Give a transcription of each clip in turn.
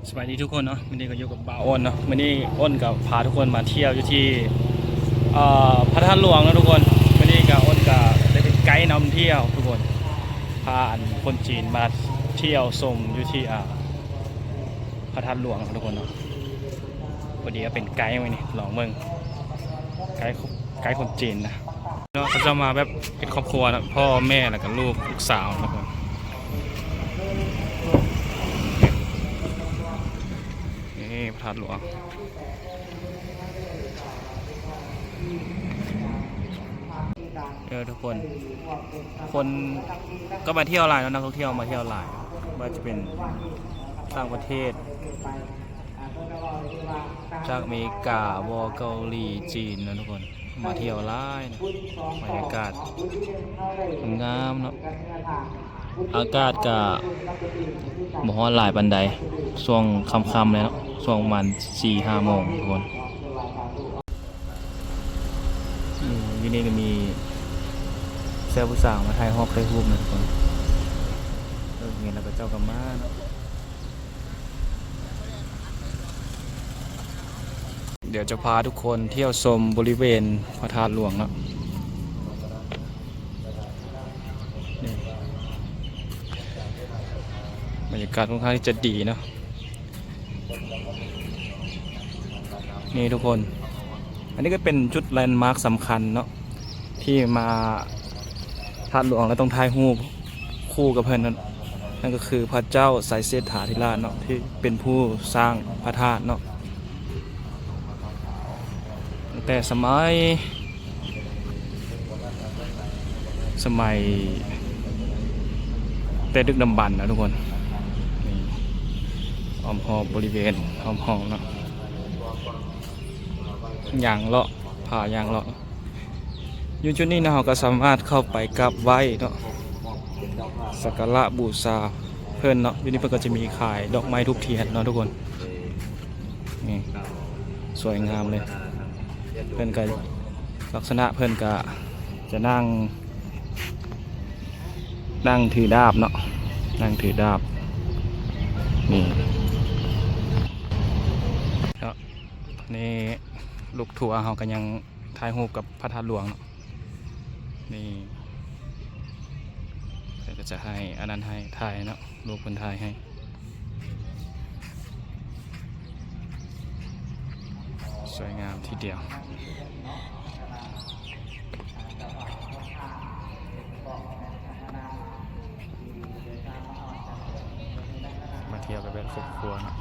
ສະບາຍດີທຸກຄົນເນາະ, ມື້ນີ້ກໍຢູ່ກັບບ່າວອ້ນເນາະ. ມື້ນີ້ອ້ນກໍພາທຸກຄົນມາທ່ຽວຢູ່ທີ່ ເອີ ພະທາດຫຼວງເນາະທຸກຄົນ. ມື້ນີ້ກໍອ້ນກໍໄດ້ເປັນໄກນຳທ່ຽວທຸກຄົນ, ພາອັນຄົນຈີນມາທ່ຽວຊົມຢູ່ທີ່ ອ່າ ພະທາດຫຼວງເນາະທຸກຄົນເນາະ. ພໍດີກໍເປັນໄກມື້ນີ້ ລອງເບິ່ງ ໄກ ໄກຄົນຈີນນະ. ເນາະ ເຂົາເຈົ້າມາແບບເປັນຄອບຄົວເນາະ, ພໍ່ແມ່ ແລ້ວກໍລູກ ລູກສາວເນາະ. ນີ້ພະທາດຫຼວງ ເອີ ທຸກຄົນ ຄົນກໍມາທ່ຽວຫຼາຍເນາະ, ນັກທ່ອງທ່ຽວມາທ່ຽວຫຼາຍ ບໍ່ວ່າຈະເປັນຕ່າງປະເທດ ຈາກອາເມລິກາບໍ ເກົາຫຼີ ຈີນເນາະທຸກຄົນ, ມາທ່ຽວຫຼາຍເນາະ. ບັນຍາກາດງາມເນາະ, ອາກາດກະບໍ່ຮ້ອນຫຼາຍປານໃດ ຊ່ວງຄ່ຳໆເລີຍເນາະ, ຊ່ວງປະມານສີ່ຫ້າໂມງທຸກຄົນ. ອືມ ຢູ່ນີ້ກໍມີຊາຍຜູ້ສາວມາຖ່າຍຮອບຖ່າຍຮູບນະທຸກຄົນ. ເລີກຮຽນແລ້ວເຂົາເຈົ້າກໍມາເນາະ. ດຽວຈະພາທຸກຄົນທ່ຽວຊົມບໍລິເວນພະທາດຫຼວງເນາະ. ນີ້ ບັນຍາກາດຄ່ອນຂ້າງທີ່ຈະດີເນາະ. ນີ້ທຸກຄົນ ອັນນີ້ກໍເປັນຈຸດແລນມາກສຳຄັນເນາະ ທີ່ມາທາດຫຼວງແລ້ວຕ້ອງຖ່າຍຮູບຄູ່ກັບເພິ່ນນັ້ນ, ນັ້ນກໍຄືພະເຈົ້າໄຊເສດຖາທິລາດເນາະ ທີ່ເປັນຜູ້ສ້າງພະທາດເນາະ. ຕັ້ງແຕ່ສະໄໝ ສະໄໝແຕ່ດຶກດຳບັນນະທຸກຄົນ. ນີ້ ອ້ອມຮອບບໍລິເວນ ອ້ອມຮອບເນາະ, ຍ່າງເລາະ ພາຍ່າງເລາະ. ຢູ່ຈຸດນີ້ເນາະ ເຮົາກໍສາມາດເຂົ້າໄປກາບໄຫວ້ເນາະ ສັກກາລະບູຊາເພິ່ນເນາະ. ຢູ່ນີ້ເພິ່ນກໍຈະມີຂາຍດອກໄມ້ທູບທຽນເນາະທຸກຄົນ. ນີ້ ສວຍງາມເລີຍ. ເພິ່ນກໍ ລັກສະນະເພິ່ນກໍຈະນັ່ງ ນັ່ງຖືດາບເນາະ, ນັ່ງຖືດາບ. ນີ້ເນາະ, ນີ້ລູກທົວເຮົາກໍຍັງຖ່າຍຮູບກັບພະທາດຫຼວງເນາະ. ນີ້ເພິ່ນກໍຈະໃຫ້ອັນນັ້ນໃຫ້ ຖ່າຍເນາະ, ລູກເພິ່ນຖ່າຍໃຫ້. ສວຍງາມທີດຽວ. ມາທ່ຽວກັນແບບຄອບຄົວເນາະ.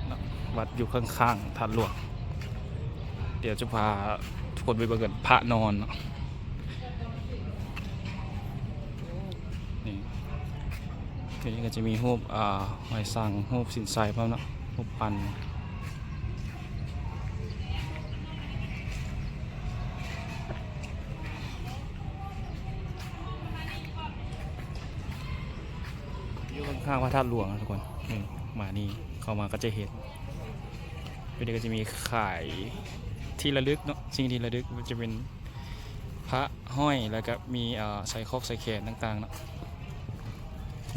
ເນາະ ວັດຢູ່ຂ້າງໆທາດຫຼວງ. ດຽວຈະພາທຸກຄົນໄປເບິ່ງກັນ ພະນອນເນາະ. ນີ້ ນີ້ກໍຈະມີຮູບ ອ່າ ຫອຍສັງ ຮູບສິນໄຊພ້ອມເນາະ, ຮູບປັ້ນ. ຢູ່ຂ້າງໆພະທາດຫຼວງນະທຸກຄົນ. ນີ້ ມານີ້ ເຂົ້າມາກໍຈະເຫັນ ຢູ່ນີ້ກໍຈະມີຂາຍທີ່ລະລຶກເນາະ, ສິ່ງທີ່ລະລຶກມັນຈະເປັນພະຫ້ອຍ ແລ້ວກໍມີ ເອີ ໄຊຄອກໄຊແຂນຕ່າງໆເນາະ,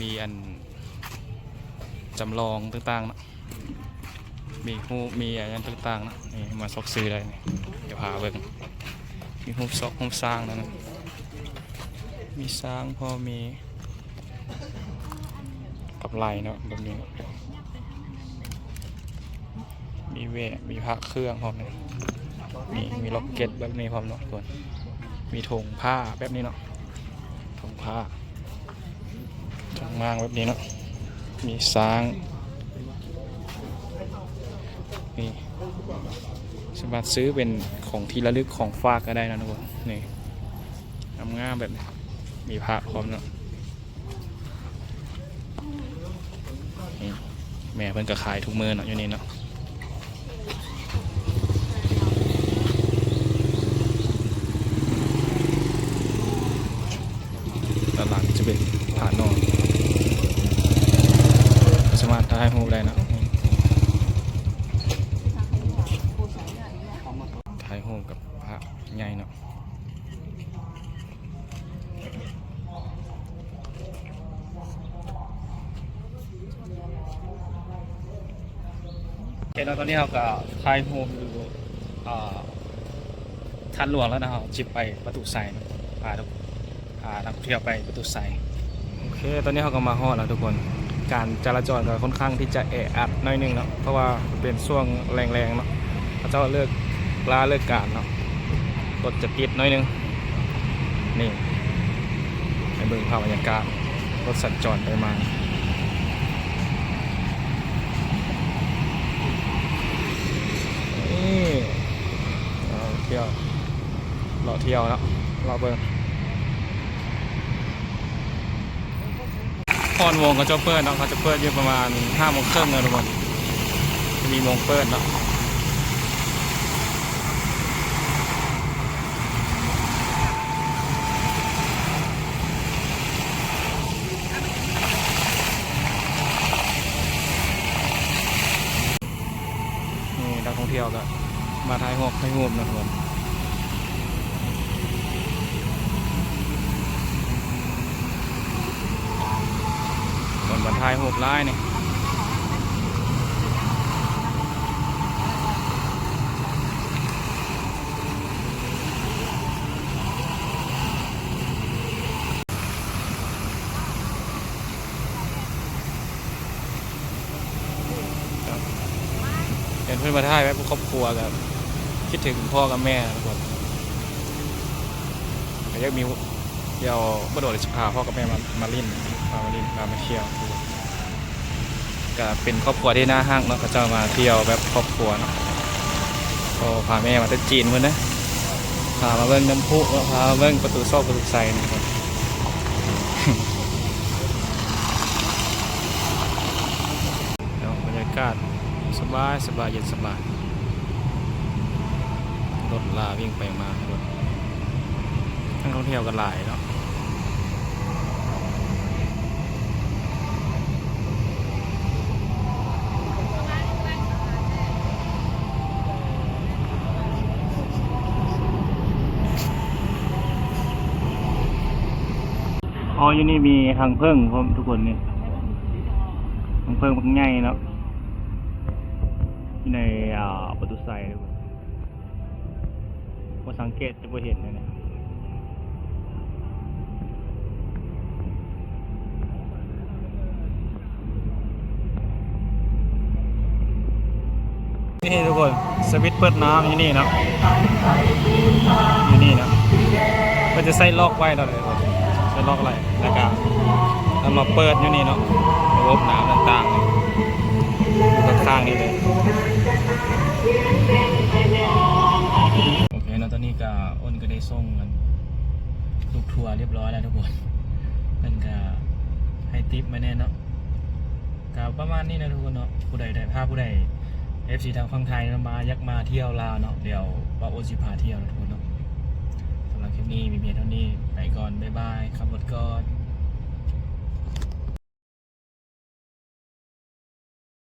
ມີອັນຈຳລອງຕ່າງໆເນາະ. ມີຮູບ ມີອັນນັ້ນຕ່າງໆເນາະ. ນີ້ມາຊອກຊື້ໄດ້ນີ້ ດຽວພາເບິ່ງ. ມີຮູບຊອກ ຮູບຊ້າງນຳ, ມີຊ້າງພ້ອມ ມີກຳໄລເນາະ ແບບນີ້. ມີແຫວນ ມີພະເຄື່ອງພ້ອມນີ້. ມີ ມີລັອກເກັດແບບນີ້ພ້ອມເນາະທຸກຄົນ. ມີຖົງຜ້າແບບນີ້ເນາະ, ຖົງຜ້າ ຂ້າງລ່າງແບບນີ້ເນາະ, ມີຊ້າງ. ນີ້ ສາມາດຊື້ເປັນຂອງທີ່ລະລຶກ ຂອງຝາກກໍໄດ້ນະທຸກຄົນ. ນີ້ ງາມໆແບບນີ້ ມີພະພ້ອມເນາະ. ນີ້ ແມ່ເພິ່ນກໍຂາຍທຸກມື້ເນາະ ຢູ່ນີ້ເນາະ. ດ້ານຫຼັງຈະເປັນພະນອນ, ສາມາດຖ່າຍຮູບໄດ້ເນາະ, ຖ່າຍຮູບກັບພະໃຫຍ່ເນາະ. ນີ້ ເນາະ ຕອນນີ້ເຮົາກໍຖ່າຍຮູບຢູ່ ອ່າ ທາງຫຼວງແລ້ວເນາະ ເຮົາຊິໄປປະຕູໄຊເນາະ ພາທຸກ ພານັກທ່ອງທ່ຽວໄປປະຕູໄຊ. ໂອເຄ ຕອນນີ້ເຮົາກໍມາຮອດແລ້ວທຸກຄົນ. ການຈະລາຈອນກໍຄ່ອນຂ້າງທີ່ຈະແອອັດໜ້ອຍໜຶ່ງເນາະ ເພາະວ່າເປັນຊ່ວງແລງໆເນາະ ເຂົາເຈົ້າເລີກລາເລີກການເນາະ ລົດຈະຕິດໜ້ອຍໜຶ່ງ. ນີ້ ໃຫ້ເບິ່ງພາບບັນຍາກາດລົດສັນຈອນໄປມາ. ນີ້ ເອົາທ່ຽວ ເລາະທ່ຽວເນາະ ເລາະເບິ່ງ. ຮອດໂມງເຂົາເຈົ້າເປີດເນາະ ເຂົາຈະເປີດຢູ່ປະມານຫ້າໂມງເຄິ່ງເນາະທຸກຄົນ ຈະມີໂມງເປີດເນາະ. ນີ້ນັກທ່ອງທ່ຽວກໍມາຖ່າຍຮູບ ຖ່າຍຮູບເນາະທຸກຄົນ. ຄົນມາຖ່າຍຮູບຫຼາຍນີ້. ເຫັນເພິ່ນມາຖ່າຍແບບຄອບຄົວ ກໍຄິດເຖິງພໍ່ກັບແມ່ທຸກຄົນ ກໍຢາກມີ ດຽວບໍ່ດົນຊິພາພໍ່ກັບແມ່ມາ ມາຫຼິ້ນ ພາມາຫຼິ້ນ ພາມາທ່ຽວ. ກໍເປັນຄອບຄົວທີ່ໜ້າຮັກເນາະ ເຂົາເຈົ້າມາທ່ຽວແບບຄອບຄົວເນາະ. ໂອ້ ພາແມ່ມາແຕ່ຈີນພຸ້ນເດ້ ພາມາເບິ່ງນ້ຳພຸ ແລ້ວພາມາເບິ່ງປະຕູຊອກປະຕູໄຊນີ້. ເນາະ ບັນຍາກາດສະບາຍ ສະບາຍ ເຢັນສະບາຍ ລົດລາວິ່ງໄປມາ ລົດ ນັກທ່ອງທ່ຽວກໍຫຼາຍເນາະ. ອໍ ຢູ່ນີ້ມີຮັງເຜິ້ງພ້ອມທຸກຄົນນີ້ ຮັງເຜິ້ງບັກໃຫຍ່ເນາະ ຢູ່ໃນ ອ່າ ປະຕູໄຊທຸກຄົນ ບໍ່ສັງເກດຈະບໍ່ເຫັນເລີຍນີ້. ນີ້ທຸກຄົນ ສະວິດເປີດນ້ຳຢູ່ນີ້ເນາະ ຢູ່ນີ້ເນາະ ເພິ່ນຈະໃສ່ລັອກໄວ້ເນາະ ໃສ່ລັອກໄວ້ ແລ້ວກະເອົາມາເປີດຢູ່ນີ້ເນາະ ລະບົບນ້ຳຕ່າງໆ ຢູ່ຂ້າງໆນີ້ເລີຍ. ໂອເຄເນາະ ຕອນນີ້ກະອ້ນກໍໄດ້ສົ່ງອັນລູກທົວລຽບຮ້ອຍແລ້ວທຸກຄົນ ເພິ່ນກະໃຫ້ຕິບມາແດ່ເນາະ. ກໍປະມານນີ້ນະທຸກຄົນເນາະ ຜູ້ໃດໄດ້ ຖ້າຜູ້ໃດ ເອັຟຊີ ທາງຝັ່ງໄທເນາະ ມາ ຢາກມາທ່ຽວລາວເນາະ ດຽວບ່າວໂອຊິພາທ່ຽວນະທຸກຄົນເນາະ. ສຳລັບຄລິບນີ້ມີພຽງເທົ່ານີ້ ໄປກ່ອນ ບາຍບາຍ ຂັບລົດກ່ອນ.